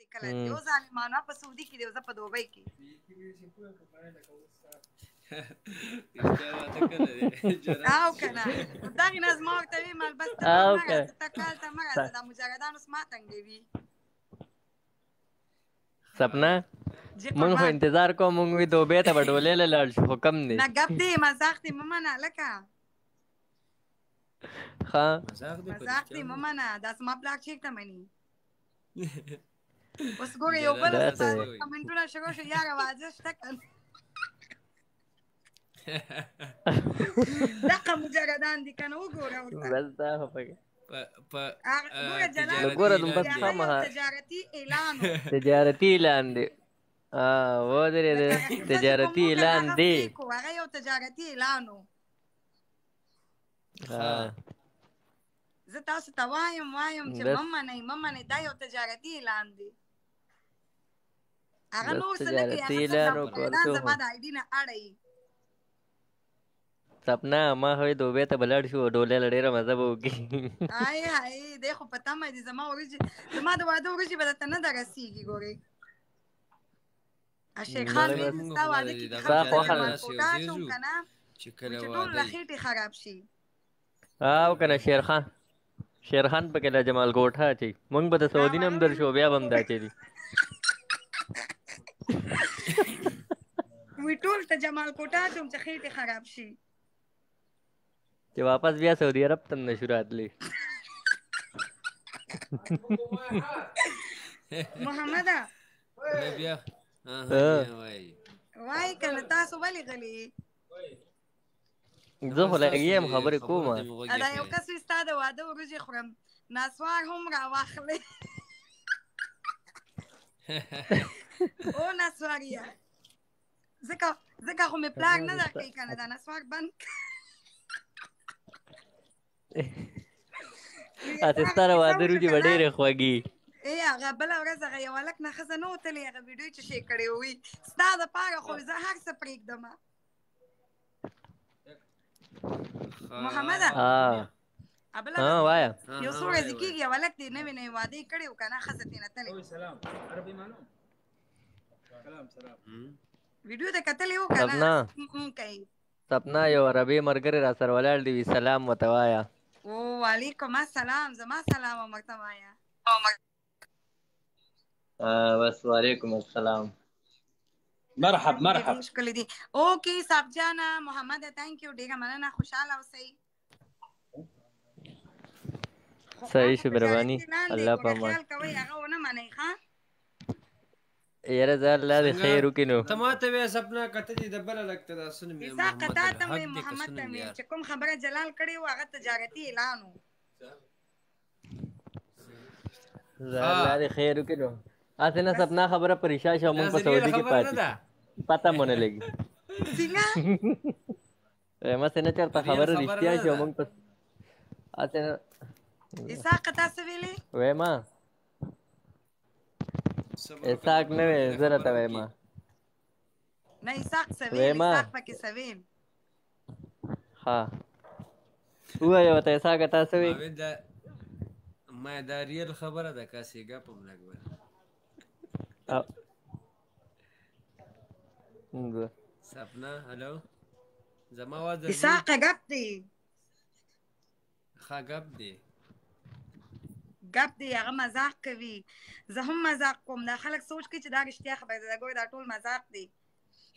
دي کله دي. او ظالمانو، په سعودي کې دی او زه په دوبۍ کې. رښتیا واده کله دی؟ او کنه دغه نه زما ورته وی مال، بس ته او مه کنه راځه، ته کال ته مه راځه، دا مجردان اوس ما تنګوي. سپنا، جی مونږ خو قربان. انتظار کوو، مونږ وی دوبۍ ته به ډولۍ له لاړ شو، خو کم دی. نه، ګپ دی، مزاق دی، مه منه لکه. ښه مذاق دی په مزاق رښتیا دی، مه هم. منه. دا زما پلار چېرته مني؟ اوس ګوره یو بل دا اوس څه دی؟ کمنټونه شروع شو، یاره واده شته که نه؟ دغه مجردان دي که نه، وګوره ورته. بس دا خو پکې په په هغه ګوره جلال نو تجارتي ګوره وی نو اعلان بس دی. هغه یو خامخا تجارتي اعلان و. تجارتي اعلان دی. ودرېده. لکه هغه ښځې کوم تجارتي وکړه، اعلان هغه دی. فیک و، هغه یو تجارتي اعلان و. ښه. زه تاسو ته وایم چې بس مه منئ، مه منئ، دا یو تجارتي اعلان دی. هغه بس نور څه نه کوي، تجارتي هغه صرف اعلان دا وکړ. مجردان څه زما خو د آیډي نه اړوي. سپنا، ما خو دوبۍ ته به لاړ شو، ډولۍ له ډېره مزه به وکړي. آی هاي، دی خو په تمه دي. زما وریجې، زما د واده وریجې به درته نه درسېږي. ګورې شیخ خان نړۍ وی بس چې مونږ ستا خو واده د کې دغه ستا خلکو ته خوښه جلال ده. جمال داسې یو کوټه ځای اچوم ځو که نه، چې وی کله چې ټول واده له وي. خېټې خراب شي. او کنه شیرخان، شیرخان پکې له جمال کوټه اچي، مونږ به د سعودي نه هم راوړم در شو، بیا به هم دا چلی. وی ټول ته جمال کوټه اچوم چې خېټې خراب شي. چې واپس بیا سعودي عرب ته هم نشو راتلی. محمده. نه بیا ها ها جی وای وای کنه، تاسو ولې غلي؟ زه خو بس تاسو لګیا یم، دې خبرې خبرو کوم. ته مې غوږ دا یو ایښی. کس وی ستا د واده وریجې خورم، نسوار هم راواخلې. او نسواریه، ځکه خو مې پلار نه درکوي که نه، دا نسوار بند کړه. هسې ستا د هغه کیسه واده وشو روجې به که نه؟ ډېرې خوږې. ای هغه بله ورځ هغه یو هلک نه ښځه نه وتلې، هغه ویډیو چې شی کړې وي، ستا دپاره خو زه هر څه پرېږدم. محمده. بله ها ورځ وایا. یو څو ها ورځې وای وای کېږي، یو هلک دی نوې نوې واده یې کړی و که نه، ښځه ترې نه تلې. ویډیو ته کتلې و که نه؟ سپنا. کوي. سپنا، یو عربي ملګری را سره ولاړ دی، وي سلام ورته وایه. او وعلیکم السلام، زما سلام هم ورته وایه. بس وعلیکم السلام. مرحب ښکلي دي، مرحب. ډېر ښکلي دي. اوکې صاحب جانه محمد، thank you، ډېره مننه، خوشحاله اوسئ. خو صحیح هغه شو، مهرباني. تجارتي اعلان دی. الله ګوره پامان. خیال کوئ، هغه ونه منئ. ښه یاره زه الله دې څنګه خیر وکړي نو. ته ماته وې سپنا، کته دې د بل لک ته دا سنم یې اسحاق محمد تا ته الحق مې دې که محمد ته سنم مې یار. چې کوم خبره جلال کړې و، هغه تجارتي اعلان و. زه الله دې خیر وکړي نو، هسې نه بس سپنا خبره پر شا شو، دا مونږ په ریل سعودي کې خبره نه پاتې ده. شو، پته مو نه لګي. څنګه؟ مسې نه چېرته ریل خبره خبره رښتیا نه شي، ده. مونږ په هسې نه. اسحاق تا څه ویلې؟ وایم صبر وکړه، اسحاق دا نه بل وی، دې زه راته خبره وایم. وکړي. نه، اسحاق څه ویل؟ وایم. اسحاق پکې څه ویل؟ ها ووایه ورته اسحاق، تا څه ما وی؟ وی دا ما دا ریل خبره ده کاسې ګپ هم لګول. سپنا هلو، زما आवाज درځي؟ اسحاق ګپ دی. ښه ګپ دی. ګپ دی، هغه مزاق کوي، زه هم مزاق کوم. دا خلک سوچ کوي چې دا رښتیا خبره ده. ګوره دا ټول مزاق دی.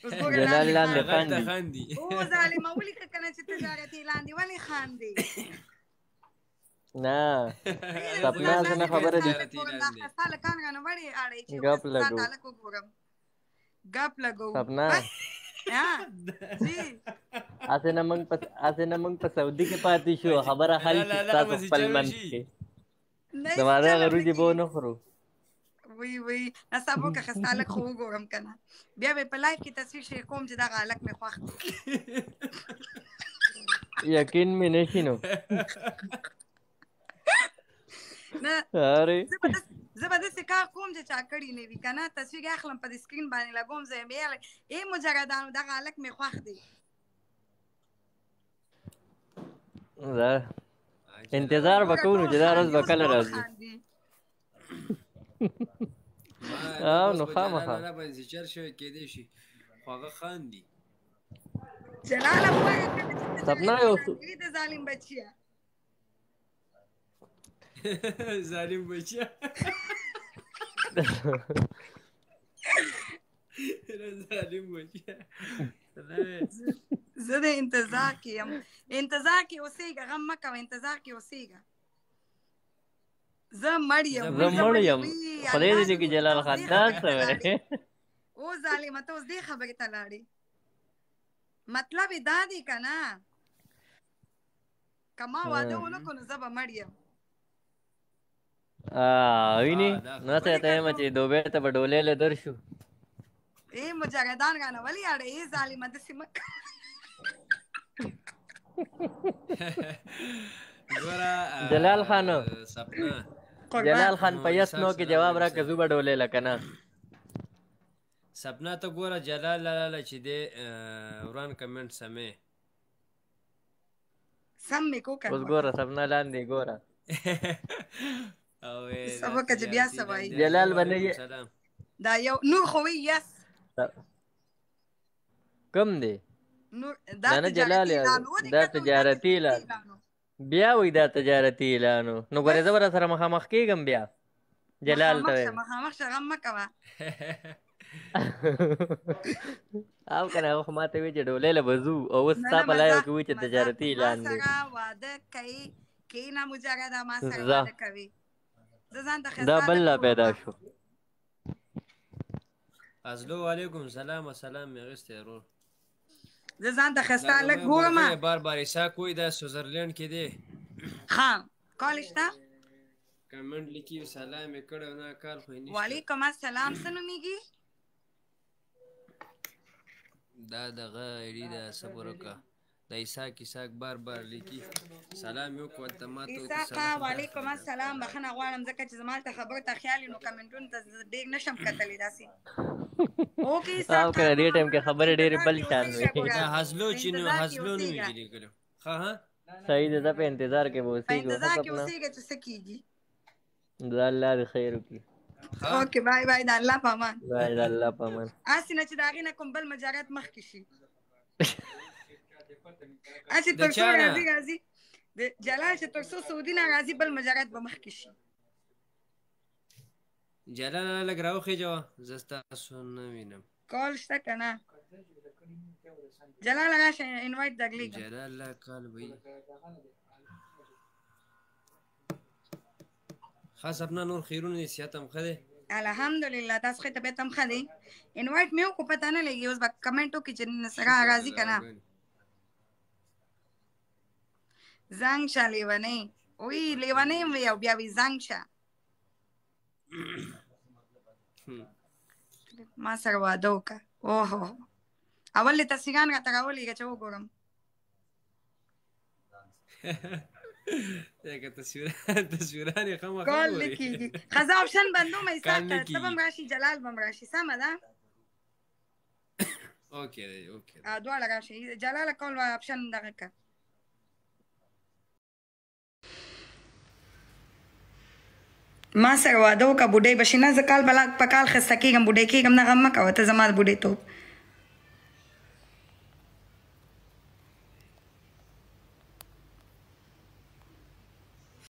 اوس ګوره جلال لاندې لاندې خاندي. هغلته خاندي. خاندي. او ظالمه، ولیکه که نه چې تجارتي اعلان دی، ولې خاندي؟ نه پرېږده سپنا، زه دا زه نه لاندې خبره دي. ستا هلک تجارتي ګورم، اعلان دا دی. خسته هلکان رانه وړي اړوي چې یو ګپ کس ستا لګو. هلک وګورم، ګپ لګو. سپنا. بس ها جی. هسې نه موږ په هسې نه موږ په سعودي کې پاتې شو، خبره حل لا شي لا لا ستاسو مزي خپل چلو منځ شي. کې. نه زما هېڅ دغه چلم نه روجې به کېږي. ونه خورو. وی وی نصاب وکړه، خسته هلک خو وګورم که نه، بیا به په لایف کې تصویر شریک کوم چې دغه هلک مې خوښ دی. یقین مې نشي نو. نه. اره زه به داسې کار کوم چې چا کړی نه وي که نه، تصویر یې اخلم، په دې سکرین باندې لګوم، زه یم ای مجردانو، دغه هلک مې خوښ دی. دا انتظار به ګوره کوو نو ټول چې دا ورځ خاندي به اوس، کله ټول راځي. خاندي. او اوس نو به جلال خامخا. لالا باندې چل شوی کېدای شي، خو هغه خاندي. جلاله ووایه کله چې سپنا تجارتي یو اعلان کوي د ظالم بچیه. ظالم بچیا، ظالم بچیا. زه د انتظار کې یم، انتظار کې اوسېږه، غم مه کوه، انتظار کې اوسېږه. زه مړ یم. زه زه مړ یم، وی خدای الله دې دې کې جلال ته اوس خان دې دا خبرې څه ته لاړې. وایې؟ او ظالمه، ته اوس دې خبرې ته لاړې. مطلب یې دا دی که نه، که ما واده ونه کړو نو زه به مړ یم. ویني دا نو ته ولې ته یم کتو چې دوبۍ ته به ډولۍ له درشو. ای مجردان رانه ولې اړې؟ ای ظالمه، داسې مه کوه. ګوره جلال خان، سپنا قربان. جلال خان په یس اسحاق نو کې سلام جواب علیکم. را که زو به ډولۍ له که نه؟ سپنا ته ګوره، جلال لالا چې دی وران کمنټ سمې سم مې کو کنه. اوس ګوره سپنا لاندې ګوره. او څه دا وکړه چې بیا تجارتي څه اعلان وایي؟ دی. جلال به نه وعلیکم سلام. دا یو نور خو وایي یس. کم دی نور دا نه نه جلال تجارتي اعلان و دې دا کتو، دا تجارتي تجارتي اعلان اعلان و. بیا وای، دا تجارتي اعلان و. نو ګورې بس زه به سره مخامخ کېږم بیا جلال ته مخامخ شه، وایم. مخامخ شه، غم مه کوه. او کنه هغه خو ماته وی چې ډولۍ له به ځو، او اوس نه ستا نه، په لایو مزاق کې وی چې مزاق. تجارتي ما اعلان دی. سره واده کوي کینا مجرده، ما سره زه واده کوي، زه ځان ته دا ښایسته بل هلک لا پیدا جوړوم. شو. ازلو وعلیکم سلام. سلام مې اخیستی ورور. زه ځان ته دا ښایسته هلک زما ګورم. ملګری بار بار اسحاق وایي، دا سویټزرلینډ کې دی. ښه کال شته. کمنټ لیکي، سلام یې کړی نه، کال خو یې نشته. وعلیکم السلام. څه نومېږي؟ دا دغه ایډي ده، صبر وکړه. دا اسحاق اسحاق بار بار لیکي، سلام یې وکړ ورته، ما ته وکړه اسحاقه سلام. وعلیکم السلام. بخښنه غواړم ځکه چې زما هلته خبرو ته خیال وي، نو کمنټونو ته زه ډېر نشم کتلی داسې. اوکې او اسحاقه، کنه دې ټایم کې مننه، په خبرې ډېرې انتظار بل کې شان اوسېږه. وي. ګوره دا هزلو په چې نو انتظار کې هزلو نومېږي اوسېږه، لیکلو. ښه ها صحیح ده، زه په انتظار کې به په اوسېږو. ښه انتظار کې سپنا، اوسېږه چې څه کېږي. دا الله دې خیر وکړي. ښه اوکې بای بای، د الله په امان. بای، د الله په امان. هسې نه چې د هغې نه کوم بل مجرد مخکې شي. هسې د تر څو چا نه؟ راځي راځي د جلال چې تر څو سعودي نه راځي، بل مجرد به مخکې شي. جلال لالا لږ راوخېژوه، زه ستاسو نه وینم. کال شته که نه؟ جلال راشه، انوایټ درلېږم. جلال لا کال وي. ښه سپنا، نور خیرونه دي؟ صحت هم ښه دی؟ الحمدلله، تاسو ښه؟ طبیعت هم ښه دی؟ انوایټ مې وکړو، پته نه لګي. اوس به کمنټ وکړي چې سره شکر راځي دی که نه. دعاګانې. زنګ شه لیونی، وی لیونی وی او بیا وی زنګ شه. ما سره واده وکړه. اوهو، اول دې تصویران راته راولېږه چې وګورم. لکه تصویران یې خامخا کال نه ګوري. کېږي. ښه، زه آپشن بندوم. کال اسحاق نه ته به کېږي. هم راشي، جلال به هم راشي. سمه ده؟ اوکې دی، اوکې دی. دواړه راشي. جلال کال آپشن دغه که. ما سره واده وکړه، بوډۍ به شي. نه، زه کال په کال ښایسته کېږم، بوډۍ کېږم نه. غم مه کوه ته زما د بوډۍ توب.